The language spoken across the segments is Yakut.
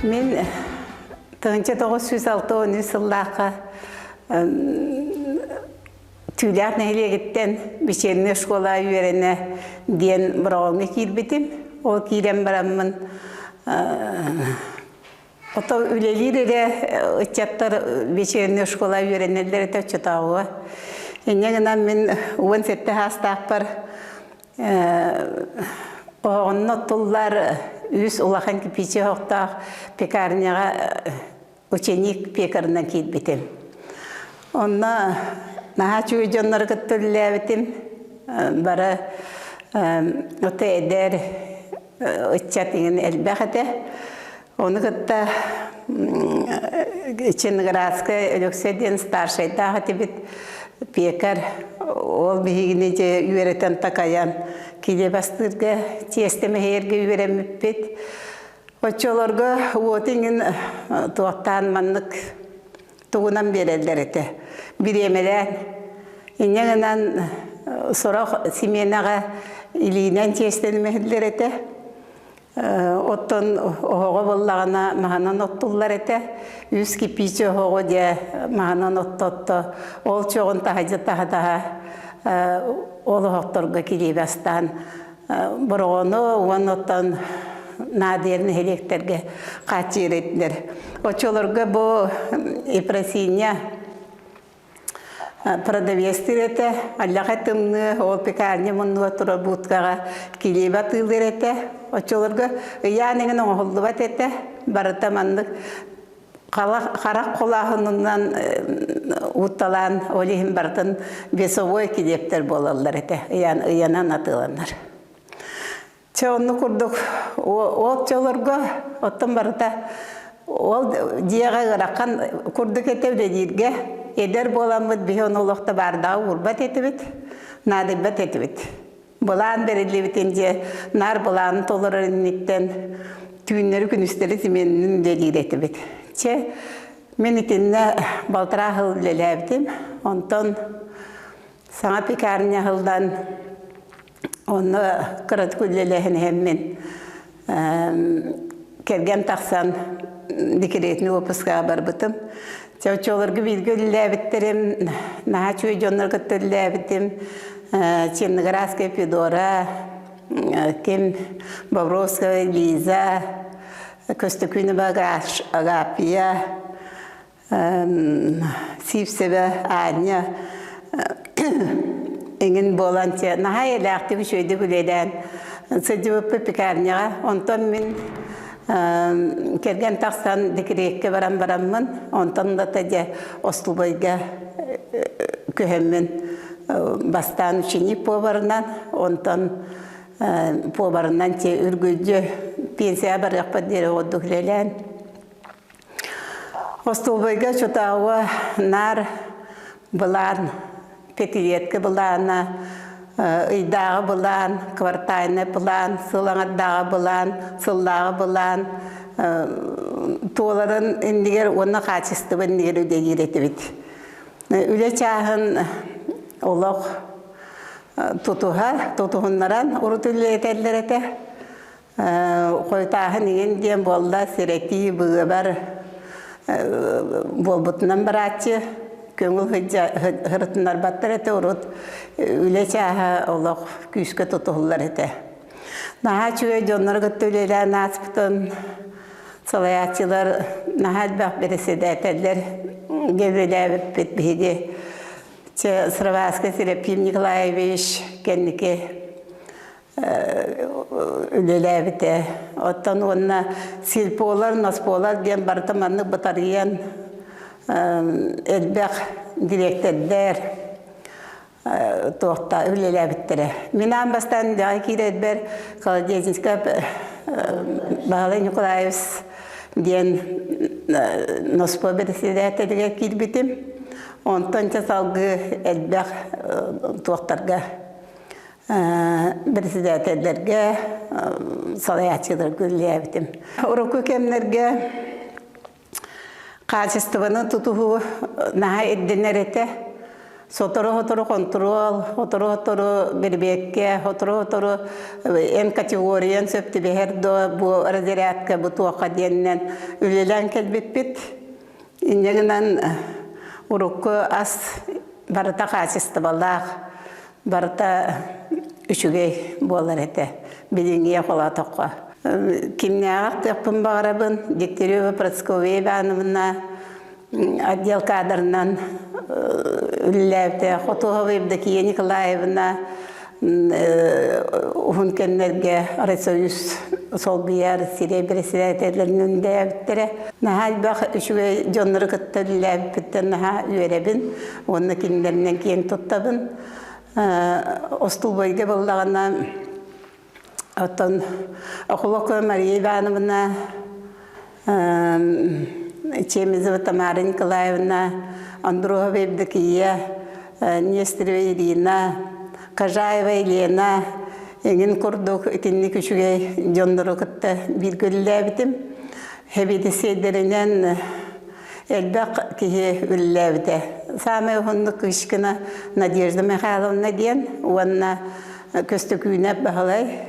Мин 1963 сыллаахха Түүлээх нэһилиэгиттэн вечерняя школа үөрэнэ диэн Бороҕоҥҥо киирбитим. Ол киирэн бараммын ото үлэлиир эрэ ыччаттар вечерняя школа үөрэнэллэр этэ оччотооҕуга. Инньэ гынан мин 17 саастаахпар оһоҕунна оттуллар үс улахан кирпииччэ оһохтоох пекарняҕа ученик пекарынан киирбитим. Онно наһаа үчүгэй дьоннору кытта үлэлээбитим. Бары ото эдэр ыччат иҥин элбэх этэ. Ону кытта Чинградскай Өлөксөй диэн старшайдаах этибит пекарь. Ол биһигини дьэ үөрэтэн такайан килиэп астыырга, тиэстэ мэһийэргэ үөрэммиппит. Оччолорго уоту иҥин туохтаан маннык тугунан биэрэллэр этэ. Бириэмэлээн. Инньэ гынан сорох симиэнэҕэ илиинэн тиэстэнимэһиллэр этэ. Оттон оһоҕо буоллаҕына маһынан оттуллар этэ. Үс кирпииччэ оһоҕу дьэ маһынан отто-отто ол чоҕун таһыдьа таһа-таһа ол оһохторго килиэби астаан Бороҕону уонна оттон наадыйар нэһилиэктэргэ хааччыйар этилэр. Оччолорго бу Ефросинья продавецтыыр этэ, аллаха тымныы, ол пекарня муннуга турар будкаҕа килиэби атыылыыр этэ. Оччолорго ыйаан эҥин оҥоһуллубат этэ, барыта маннык харах холааһынынан утталаан ол иһин барытын весовой килиэптэр буолаллар этэ ыйан ыйанан атыыланар чэ онну курдук ол чолорго оттон барыта ол дьиэҕэ ыарахан курдук этэ үлэлииргэ эдэр буоламмыт биһи ону олохто баардаҕа уурбат этибит наадыйбат этибит Былаан бэриллибитин дьэ наар былааны толорор инниттэн түүннэри күнүстэри симиэннин үлэлиир этибит. Чэ, мин итиннэ балтараа сыл үлэлээбитим. Онтон саҥа пекарня аһыллан онно кыратык үлэлэһэн иһэммин кэргэн тахсан декретный отпускаҕа барбытым. Чэ, оччолорго бииргэ үлэлээбиттэрим, наһаа үчүгэй дьоннор кытта үлэлээбитим. Черноградская Федора, ким Бобровская Лиза, Көстөкүүнүбэ Агапия, Сивцева Аня эҥин буолан наһаа эйэлээхтик үчүгэйдик үлэлээн сылдьыбыппыт пекарняҕа. Онтон мин кэргэн тахсан декреккэ баран бараммын, онтон да дьэ остулбайга көһөммүн бастаан ученик поварынан, онтон поварынан үргүлдьү пенсияҕа барыахпар диэри ордук үлэлээн Остуолбайга Чотауа наар былаан, пятилетка былаана, ыйдааҕы былаан, квартальный план, сыл аҥардааҕы былаан, сыллааҕы былаан туоларын иннигэр уонна хаачыстыба иннигэр үлэлиир этибит. Үлэ чааһын олох тутуһар, тутуһуннаран урут үлэлэтэллэр этэ. Хойутааһын иҥин диэн буолла, сэрэтии быыбар буолбутунан барааччы көҥүл сырытыннарбаттар этэ урут үлэ чааһа олох күүскэ тутуһуллар этэ. Наһаа үчүгэй дьоннору кытта үлэлээн ааспытын салайааччылар наһаа элбэх бэрэссэдээтэллэр үлэлээбиппит биһиги. Чэ, Сыроватскай Серафим Николаевич кэнники үлэлээбитэ. Оттон уонна сельполар, носполар диэн барыта маннык батарыйан элбэх дириэктэрдэр туохта үлэлээбиттэрэ. Мин аан бастаан үлэҕэ киирэрбэр Колодезинскай Баһылай Николаевич диэн носпо бэрэссэдээтэлигэр киирбитим. Онтон чэ салгыы элбэх туохтарга председателлэргэ салайааччыларга үлэлээбитим. Урукку кэмнэргэ хаачыстыбаны тутуһуу наһаа ирдэнэр этэ. Сотору-сотору хонтуруол, сотору-сотору бирбиэккэ, сотору-сотору эн категориян сөп түбэһэр дуо бу разрядка бу туохха диэнинэн үлэлээн кэлбиппит. Инньэ гынан урукку ас барыта хаачыстыбалаах, барыта үчүгэй буолар этэ. Билиҥҥигэ холоотоххо. Кимнээҕэр тыахпын баҕарабын, Дегтярева Прасковья Ивановна отдел кадрынан үлэлээбитэ. Хотуһова Евдокия Николаевна уһун кэмнэргэ Райсоюз солбуйар сирэй бэрэссэдээтэллэринэн үлэлээбиттэрэ. Наһаа элбэх үчүгэй дьоннору кытта үлэлээбиппиттэн наһаа үөрэбин уонна кинилэринэн киэн туттабын. Остулбайга буоллаҕына оттон Охлокова Мария Ивановна Чемизова Тамара Николаевна, Андрохова Евдокия, Нестерова Ирина, Кажаева Елена эҥин курдук итинник үчүгэй дьоннору кытта бииргэ үлэлээбитим. Сэбиэдиссэйдэринэн элбэх киһи үлэлээбитэ. Саамай уһуннук Кычкина Надежда Михайловна диэн уонна Көстөкүүнэп Баһылай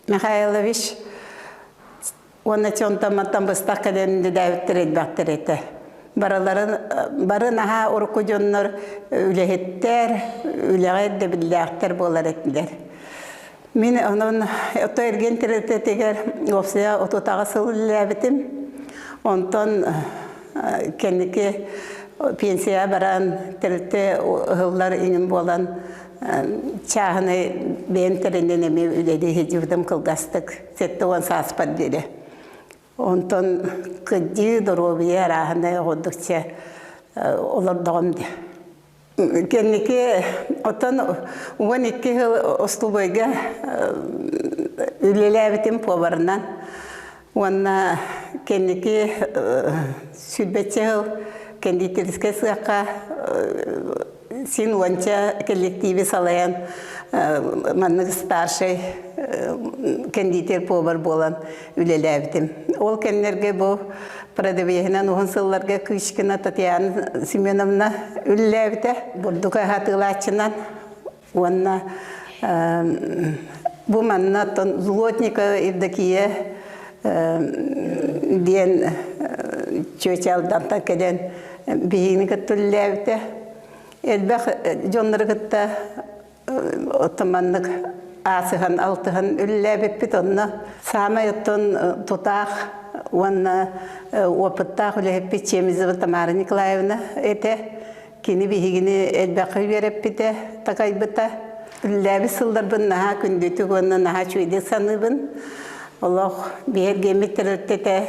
Михайлович Уонна чонтомматтан быстах кэлэн үлэлээбиттэр элбэхтэр этэ. Барыларын бары наһаа урукку дьоннор үлэһиттэр, үлэҕэ ирдэбиллээхтэр буолар этилэр. Мин онон ото эргиэн тэрилтэтигэр уопсайа 38 сыл үлэлээбитим. Онтон кэнники пенсияҕа баран тэрилтэ ыһыллар иҥин буолан чааһынай бэйэм тэринэн эмиэ үлэлии сылдьыбытым кылгастык. 70 сааспар диэри. Онтон кырдьыы, доруобуйа арааһынай оҕурдукча олордоҕум дии. Кэнники оттон 12 сыл остулбайга үлэлээбитим поварынан. Уонна кэнники сүүрбэччэ сыл кондитерскай сыахха син уонча коллективи салайан маннык старшай кондитер повар буолан үлэлээбитим. Ол кэмнэргэ бу продавеһынан уһун сылларга Кычкина Татьяна Семеновна үлэлээбитэ. Бурдук аһатыылааччынан уонна бу манна Злотникова Евдокия диэн чүөчэ Алдантан кэлэн биһигини кытта үлэлээбитэ. Элбэх дьоннору кытта оттон маннык аасыһан алтыһан үлэлээбиппит онно саамай оттон тутаах уонна опыттаах үлэһиппит Чемизова Тамара Николаевна этэ. Кини биһигини элбэххэ үөрэппитэ, такайбыта. Үлэлээбит сылларбын наһаа күндүтүк уонна наһаа үчүгэйдик саныыбын. Олох биһиргэммит тэрилтэтэ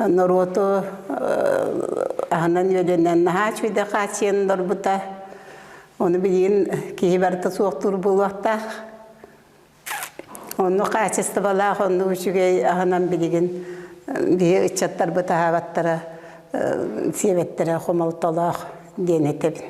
норуоту аһынан үөлэнэн наһаа үчүгэйдик хааччыйан олорбута. Ону билигин киһи барыта суохтуур буолуохтаах. Оннук хаачыстыбалаах, оннук үчүгэй аһынан билигин биһи ыччаттарбыт аһаабаттара, сиэбэттэрэ хомолтолоох диэн этэбин.